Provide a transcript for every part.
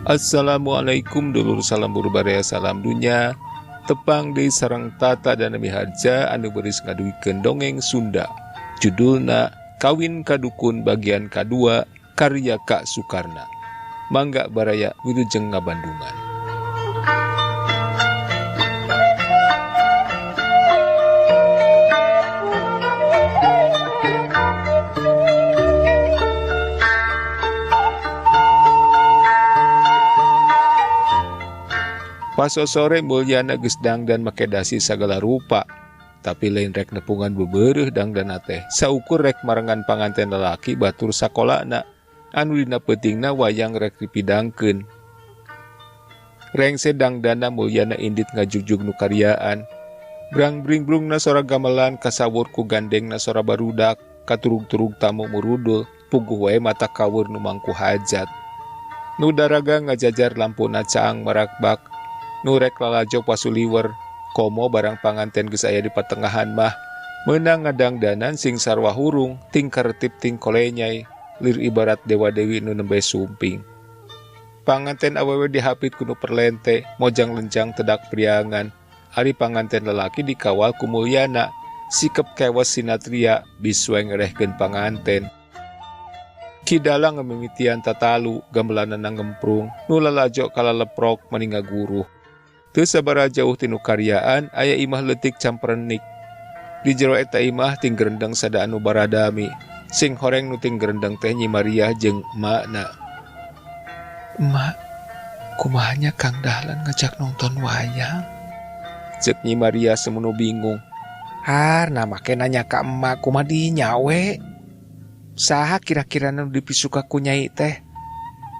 Assalamualaikum dulur, salam baraya, salam dunya. Tepang deui sareng Tata dan Miharja anu beuris ngadugikeun dongeng Sunda. Judulna Kawin Ka Dukun bagian kadua karya Kak Sukarna. Mangga baraya wilujeng ngabandungan. Pasosore Mulyana geus dangdan make dasi sagala rupa, tapi lain rek nepungan bebereuh dangdana teh. Saukur rek marengan panganten lalaki batur sakolana, anu dina peutingna wayang rek dipidangkeun. Rengse dangdana Mulyana indit ngajugjug nu karyaan. Brang-bring-brungna sora gamelan kasawur ku gandengna sora barudak, katurug-turug tamu murudul, puguh wae mata kawur nu mangku hajat. Nu daraga ngajajar lampuna caang marakbak, nu rek lalajo pasuliwer, komo barang panganten geus aya di patengahan mah, meunang ngadangdanan sing sarwa hurung, ting karetip ting kolenyai, lir ibarat dewa-dewi nu nembe sumping. Panganten awewe dihapit ku nu perlente, mojang lenjang tedak priangan, ari panganten lalaki dikawal ku Mulyana, sikep kewas sinatria, biswe ngerehkeun panganten. Ki Dalang ngemimitian tatalu, gamelanana ngemprung, nu lalajo kalaleprok mani ngaguruh. Teu sabaraha jauh tinu karyaan, aya imah leutik camperenik. Di jero eta imah ting gerendeng sada anu baradami. Sing horeng nu ting gerendeng teh Nyi Mariah jeung emakna. Emak, kumaha nya Kang Dahlan ngajak nonton wayang? Ceuk Nyi Maria semunu bingung. Har, nah make nanya ka emak kumaha dinya we? Saha kira-kira nu dipisuka ku nyai teh?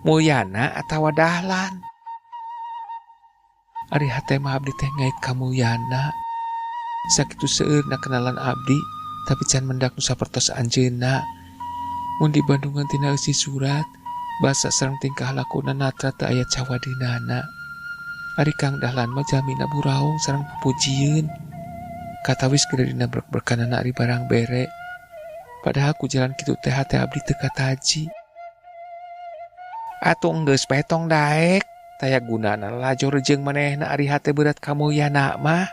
Mulyana atawa Dahlan? Ari hate mah abdi teh ngait ka Mulyana. Sakitu seueurna kenalan abdi, tapi can mendak nu sapertos anjeunna. Mun di Bandungan tina eusi surat, basa sareng tingkah lakuna natra teu aya cawadinana. Ari Kang Dahlan mah jalmina buraung sareng pupujieun. Katawis geura dina brek-brekanana ari barang bere. Padahal ku jalan kitu teh hate abdi teu kataji. Atuh enggeus bae tong daek. Taya gunana lalajo rejeung manehna ari hate berat ka Mulyana mah.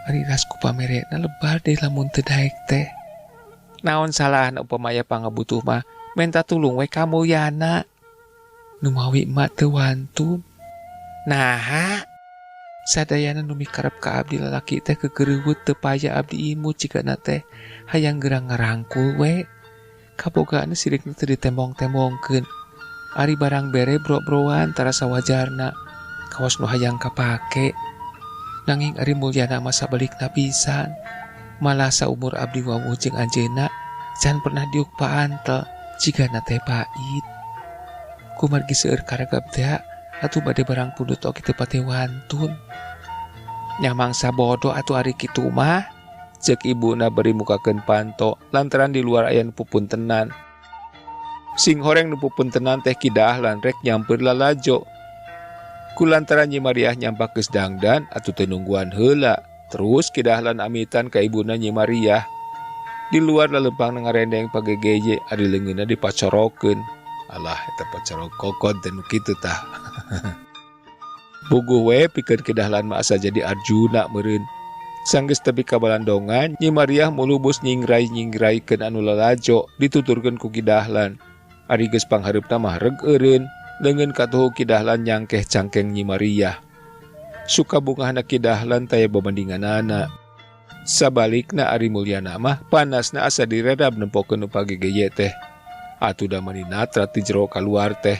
Ari ras ku pamerena lebar deui lamun teu daek teh. Naon salahna upama aya pangabutuh mah menta tulung we ka Mulyana. Nu mawi emak teu wantun. Naha? Sadayana nu mikarep ka abdi lalaki teh kegereuweut teu paya abdi imut jigana teh hayang gerang ngarangkul we. Kabogaana sirikna teu ditembong-tembongkeun. Ari barang bere bro-broan tarasa wajarna. Kawas nu hayang kapake. Nanging ari Mulyana mah sabalikna pisan. Malah saumur abdi wawuh jeung anjeunna can pernah diuk paantel jigana teh pait. Kumargi seueur karagap teh atuh bade barang pundut oge teu pati wantun. Nya mangsa bodoh atuh ari kitu mah. Ceuk ibuna bari mukakeun panto lantaran di luar aya nu pupuntenan. Sing horeng nu pupuntenan teh Ki Dahlan rek nyamper lalajo. Ku lantaran Nyi Mariah nyampak geus dangdan atuh teu nungguan heula. Terus Ki Dahlan amitan ka ibuna Nyi Mariah. Di luar lalempang ngarendeng pagegeye ari leungeunna dipacorokeun. Alah eta pacorok kokon teh nu kitu tah. Puguh we pikeun Ki Dahlan mah asa jadi Arjuna meureun. Sanggeus tepi ka balandongan, Nyi Mariah mulubus nyingrai-nyingraikeun anu lalajo dituturkeun ku Ki Dahlan. Ari geus panghareupna mah reg eureun, leungeun katuhu Ki Dahlan nyangkeh cangkeng Nyi Mariah. Suka bungahna Ki Dahlan taya babandinganana. Sabalikna ari Mulyana mah panasna asa diredab nempokeun nu pagegeye teh. Atuh da mani natra ti jero kaluar teh.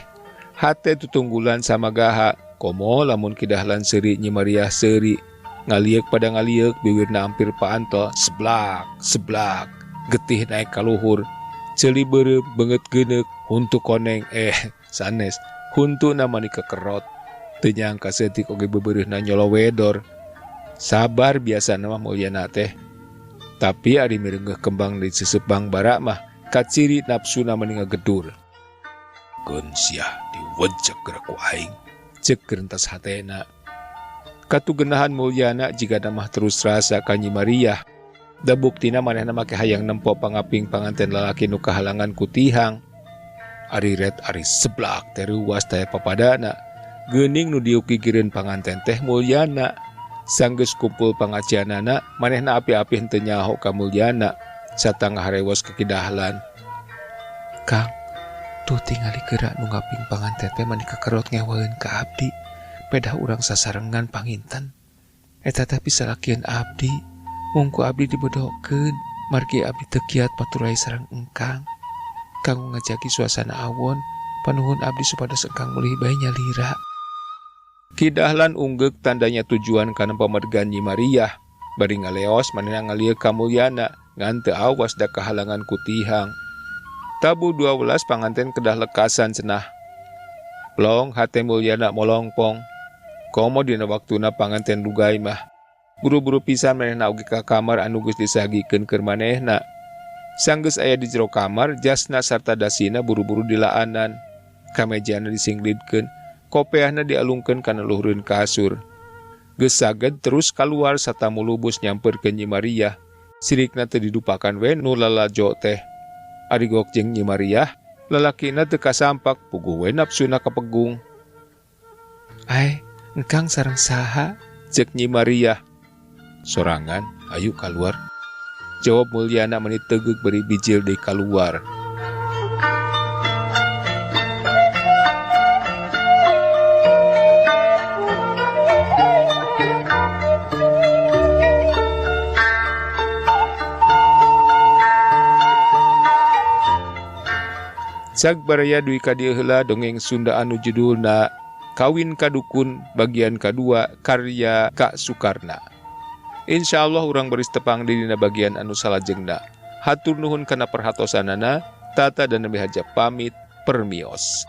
Hate tutunggulan samagaha, komo lamun Ki Dahlan seuri Nyi Mariah seuri. Ngalieuk pada ngalieuk biwirna hampir paantel, seblak, seblak, getih naik kaluhur. Ceuli beureum beungeut geuneuk, huntu koneng, sanes, huntu namani kekerot. Teu nyangka seutik oge bebereuhna nyolowedor. Sabar biasana mah Mulyana teh. Tapi ari mireungeuh kembang di sesepang bara mah kaciri nafsuna mani ngagedur. Keun sia diwejek geura ku aing, ceuk gerentas hatena. Katugenahan Mulyana jigana mah terus rasa ka Nyi Mariah. Da buktina manehna make hayang nempo pangaping panganten lalaki nu kahalangan ku tihang. Ari ret ari seblak teh reuwas taya papadana. Geuning nu diuk gigireun panganten teh Mulyana. Sanggeus kumpul pangajianana, manehna api-api henteu nyaho ka Mulyana. Satangah harewos ka Ki Dahlan. Kang, tuh tingali geura nu ngaping panganten teh mani kakerot ngewaeun ka abdi. Pedah urang sasarengan panginten. Eta teh bisa lakieun abdi. Mung ku abdi dibodohkeun, margi abdi teu kiat paturai sareng engkang. Kanggo ngajagi suasana awon, panuhun abdi supados engkang mulih bae nyalira. Ki Dahlan unggeuk tandanya tujuan kana pamergan Nyi Mariah. Bari ngaleos manehna ngalieu ka Mulyana, ngan teu awas da kahalangan ku tihang. Tabuh 12 panganten kedah lekasan cenah. Plong hate Mulyana molongpong. Komo dina waktuna panganten lugay mah. Buru-buru pisan manehna oge ka kamar anu geus disagikeun keur manehna. Sanggeus aya di jero kamar, jasna sarta dasina buru-buru dilaanan. Kamejana disinglidkeun, kopeahna dialungkeun kana luhureun kasur. Geus saged terus kaluar sarta mulubus nyamperkeun Nyi Mariah. Sirikna teu didupakan we nu lalajo teh. Ari gok jeung Nyi Mariah, lalakina teu kasampak, puguh we nafsuna kapegung. Ai, engkang sareng saha? Ceuk Nyi Mariah. Sorangan, ayu kaluar. Jawab Mulyana meni tegeuk beri bijil deui kaluar. Cag baraya duwi ka dieu heula dongeng Sunda anu judulna Kawin Ka Dukun bagian kadua karya Kak Sukarna. Insyaallah urang baris tepang di dina bagian anu salajengna. Hatur nuhun kana perhatosanana, Tata dan Nabi Haja pamit, permios.